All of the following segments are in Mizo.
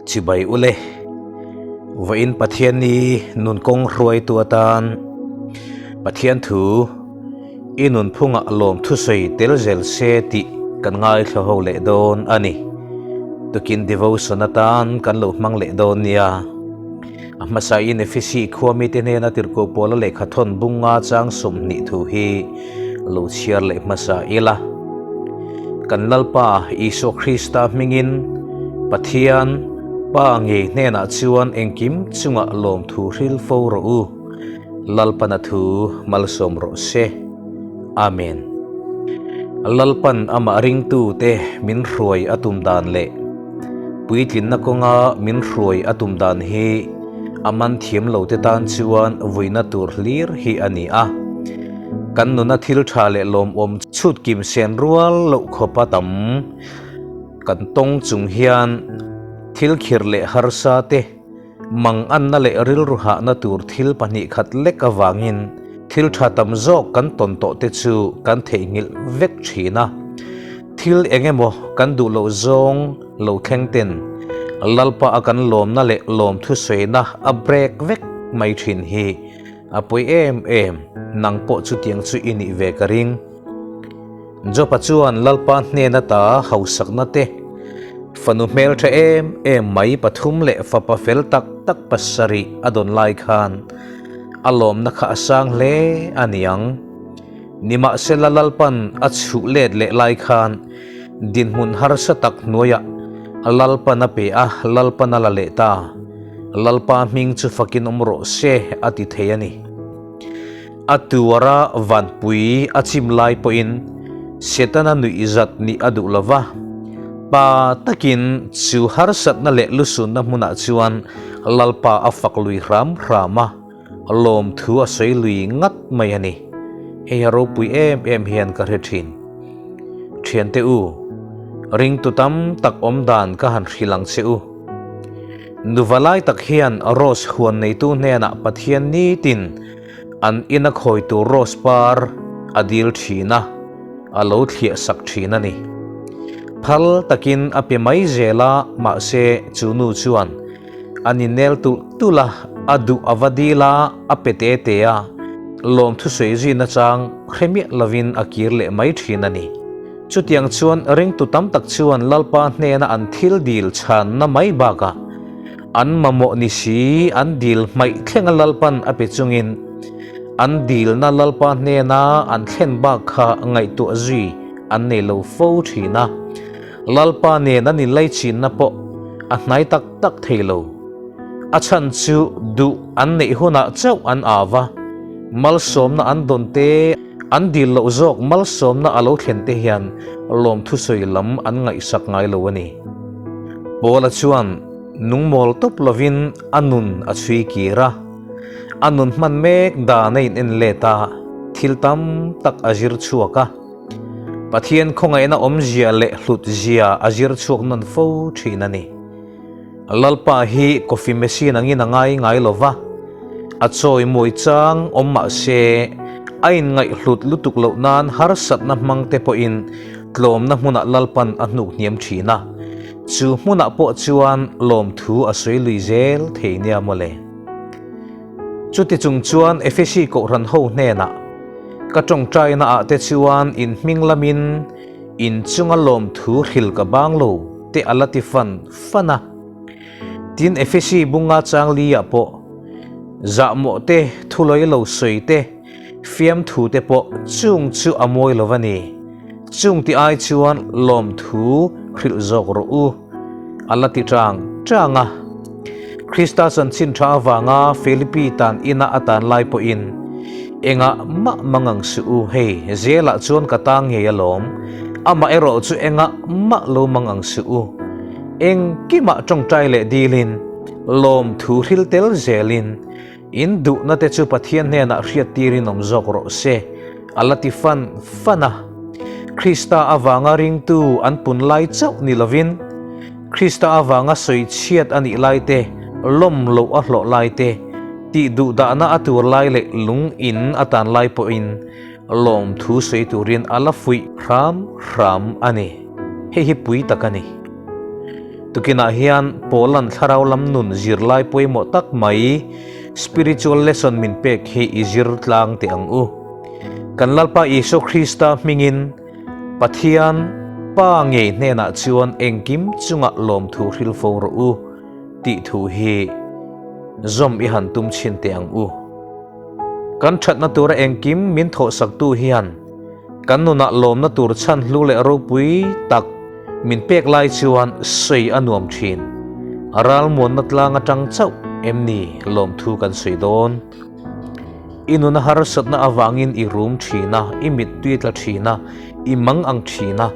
Chibai ule. Vawiin Pathian ni nun kawng hruaitu atan Pathian thu i nunphungah lawm thusawi tel zel se tih kan ngaithla ho leh dawn a ni. Tukin devotion atan kan lo hmang leh dawn nia. A hmasain Efesi khua mite hnena tirhkoh pawla lehkha thawn bunga chang 20 thu hi lo chhiar leh hmasa ila. Kan Lalpa Isua Krista hmingin Pathian Pa ngei hnenah chuan engkim chungah lawmthu hril fo rawh u. Lalpana thu malsawm rawh se. Amen. Lalpan amah ringtute min hruai a tum dan leh Puitlinna kawnga min hruai a tum dan hi a man thiam lo te tan chuan vuina tur hlir hi a ni a. Kan nuna thil tha leh lawmawm chhut kim sen rual loh khawpa tam kan tawng chung hian thil khirh leh harsa te Manganna leh rilru hahna tur thil 2 khat lek avangin thil tha tam zawk kan tawn tawh te chu kan theihnghilh vek thin a. Thil eng emaw kan duh loh zawng lo thleng ten Lalpa a kan lawmna leh lawmthusawiina a break vek mai thin hi a pawi em em, nang pawh chutiang chu i nih ve ka ring. Jopa chuan Lalpa hnen ata hausakna te, fanu hmeltha em em mai pathum leh fapa fel tak tak pasarih a dawn lai khan a lawmna kha a sang hle a niang. Nimahsela Lalpan a chhuh let leh lai khan dinhmun harsa tak hnuaiah Lalpan a pe a, Lalpan a la leh ta. Lalpa hming chu fakin awm rawh se a ti thei a ni. A tuara vanpui a chim lai pawhin Setana nuih zat nih a duh lo va, pa takin chu harsatna leh lusunna hmunah chuan Lalpa a fak lui hram hram a, lawmthu a sawi lui ngat mai a ni. Hei a ropui em em hian ka hre thin. Thiante u, ringtu tam tak awm dan ka han hrilh ang che u. Nuva lai tak hian Rose huan neitu hnenah Pathian nitin an ina khawitu Rose par a dil thin a, a lo thliah sak thin a ni. Phal takin a pe mai zel a, mahse chu nu chuan a ni nel tulh tulh a, a duh a va dil a, a pe te te a, lawmthu sawi zui nachang hre miah lovin a kir leh mai thin a ni. Chutiang chuan ringtu tam tak chuan Lalpa hnena an thil dil chhanna mai bakah an mamawh ni si an dil hmaih thlenga Lalpan a pe chungin an dilna Lalpa hnena an thlen bak kha ngaihtuah zui an nei lo fo thin a. Lalpa nen an inlaichinna pawh a hnai tak tak thei lo. A chhan chu duh an neih hunah chauh an au va, malsawmna an dawn te, An dil loh zawk malsawmna a lo thlen te hian lawmthusawi lam an ngaihsak ngai lo a ni. Paula chuan nungmawl tawp lovin a nun a chhui kir a, a nun hman mek dan a in en let a, thil tam tak a zir chhuak a. Pathian khawngaihna awmzia leh hlutzia a zir chhuak nawn fo thin a ni. Lalpa hi coffee machine angin a ngai ngai lo va, a chawi mawi chang awm mah se, a inngaihhlut lutuk loh nan harsatna hmang te pawhin tlawmna hmunah Lalpan a hnuk hniam thin a, chu hmunah pawh chuan lawmthu a sawi lui zel thei nia mawle. Chuti chung chuan Efesi Kohhran ho hnenah, Ka tawngtaina ah te chuan in hming lamin in chunga lawmthu hril ka bang lo te a la ti fan fan a. Tin Efesi bunga chang li ah pawh zahmawh te, thulawi lo sawi te, fiamthu te pawh chung chu a mawi lo a ni. Chung ti ai chuan lawmthu hrilh zawk rawh u a la ti chang chang a. Krista chanchin tha avanga Philippi tan ina a tan lai pawhin engah mah mangang suh u, hei zelah chuan ka tang ngei alawm, amah erawh chu engah mah lo mangang suh u. Engkimah tawngtai leh dilin, lawmthu hril tel zelin, in duhna te chu Pathian hnenah hriat tirin awm zawk rawh se, a la ti fan fan a. Krista avanga ringtu an pun lai chauh ni lovin, Krista avanga sawi chhiat a nih lai te, lawm loh a hlawh lai te, tih duh dahna a tur lai leh lung in a tan lai pawhin lawmthu sawi turin a la fuih hram hram a ni. Hei hi pui tak a ni. Tukinah hian Paula'n thlarau lam nun zirlai pawimawh tak mai spiritual lesson min pek hi i zir tlang teh ang u. Kan Lalpa Isua Krista hmingin Pathian Pa ngei hnenah chuan engkim chungah lawmthu hril fo rawh u tih thu hi zawm i han tum chhin teh ang u. Kan thatna tura engkim min thawhsaktu hian kan nunah lawmna tur chhan hlu leh ropui tak min pek lai chuan sawi a nuam thin. Ralmuanna tlang atang chauh em ni lawmthu kan sawi dawn? I nuna harsatna avangin i rum thin a, i mittui tla thin a, i mang ang thin a,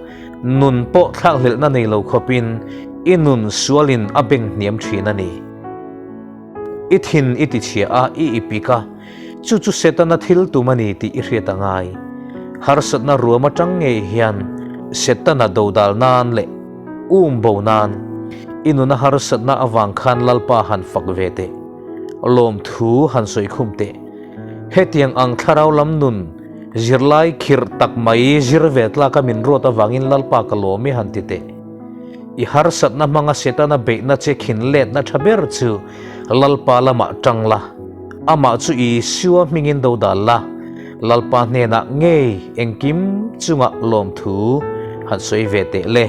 nun pawh thlakhlelhna nei lo khawpin i nun sualin a beng hniam thin a ni. I thin i tichhia a, i ipik a, chu chu Setana thil tum a ni tih i hriat a ngai. Harsatna ruam atang ngei hian Setana dodal nan leh um bo nan i nuna harsatna avang khan Lalpa han fak ve teh, lawmthu han sawi khum teh. Hetiang ang thlarau lam nun zirlai khirh tak mai zir ve tlaka min ruat avangin Lalpa ka lawm i han ti teh. I harsatna hmanga Setana beihna che khin letna tha ber chu Lalpa lamah tang la, amah chu Isua hmingin do dal la, Lalpa hnenah ngei engkim chungah lawmthu han sawi ve teh le.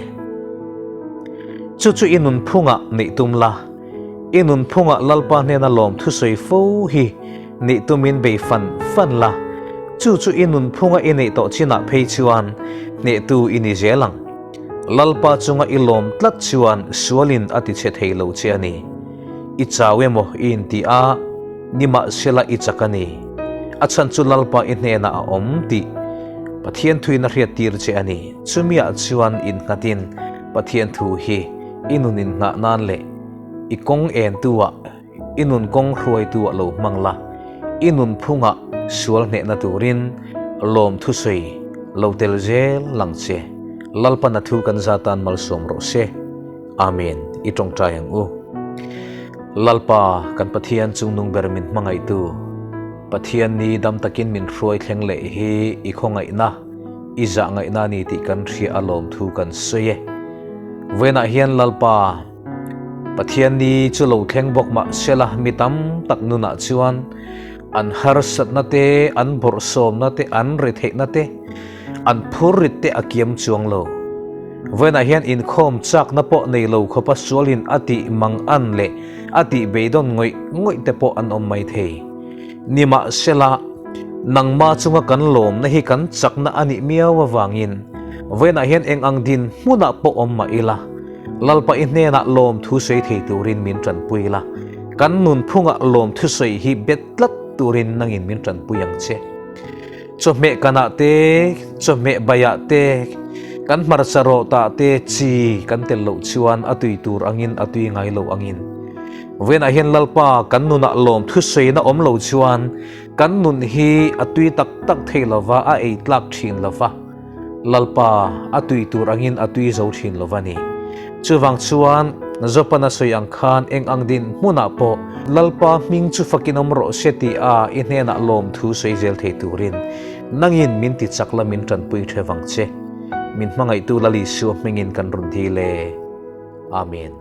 Chu chu i nunphungah neih tum la, i nunphungah Lalpa hnena lawmthu sawi fo hi neih tumin bei fan fan la, chu chu i nunphunga i neih tawh chinah phei chuan hnehtu i ni zel ang. Lalpa chunga i lawm tlat chuan sualin a ti chhe thei lo che a ni. I chau emaw i inti a, nimahsela i chak a ni. A chhan chu Lalpa i hnenah a awm tih Pathian thuin a hriattir che a ni. Chumiah chuan innghatin Pathian thu hi i nun innghah nan leh i kawng entu-ah I nun kawng hruaitu ah lo hmang la, i nun phungah sual hnehna turin lawm thusawi lo tel zel lang che. Lalpan a thu kan za tan malsawm rawh se. Amen. I tawngtai ang u. Lalpa, kan Pathian chungnung ber min hmangaihtu, Pathian ni dam takin min hruai thleng leh hi i khawngaihna, i zahngaihna a ni tih kan hria a lawmthu kan sawi e. Vawiinah hian Lalpa, Pathian ni chu lo thleng bawk mah sela mi tam tak nunah chuan an harsatna te, an bawrhsawmna te, an retheihna te, an phurrit te a kiam chuang lo. Vawiinah hian inkhawm chakna pawh nei lo khawpa sualin a tih mang an leh a tih beidawn ngawih ngawih te pawh an awm mai thei. Nimahsela, nangmah chunga kan lawmna hi kan chakna a nih miau avangin vawiinah hian eng ang din hmunah pawh awm mah ila, Lalpa i hnenah lawmthu sawi thei turin min tanpui la, kan nunphungah lawmthu sawi hi bet tlat turin nangin min tanpui ang che. Chawhmeh kanah te, chawhmeh baiah te, kan hmarcha rawtah te chi kan tel loh chuan a tui tur angin a tui ngai lo angin. Vawiinah hian Lalpa kan nunah lawmthu sawina awm lo chuan kan nun hi a tui tak tak thei lova, a ei tlak thin lova. Lalpa, a tui tur angin a tui zo thin lo va ni. Chuvang chuan, Zopana sawi ang khan eng ang din hmunah pawh Lalpa hming chu fakin awm rawh se tih a i hnenah lawmthu sawi zel thei turin nangin min ti chak la min tanpui the vang che. Min hmangaihtu Lal Isua hmingin kan rawn dil e. Amen.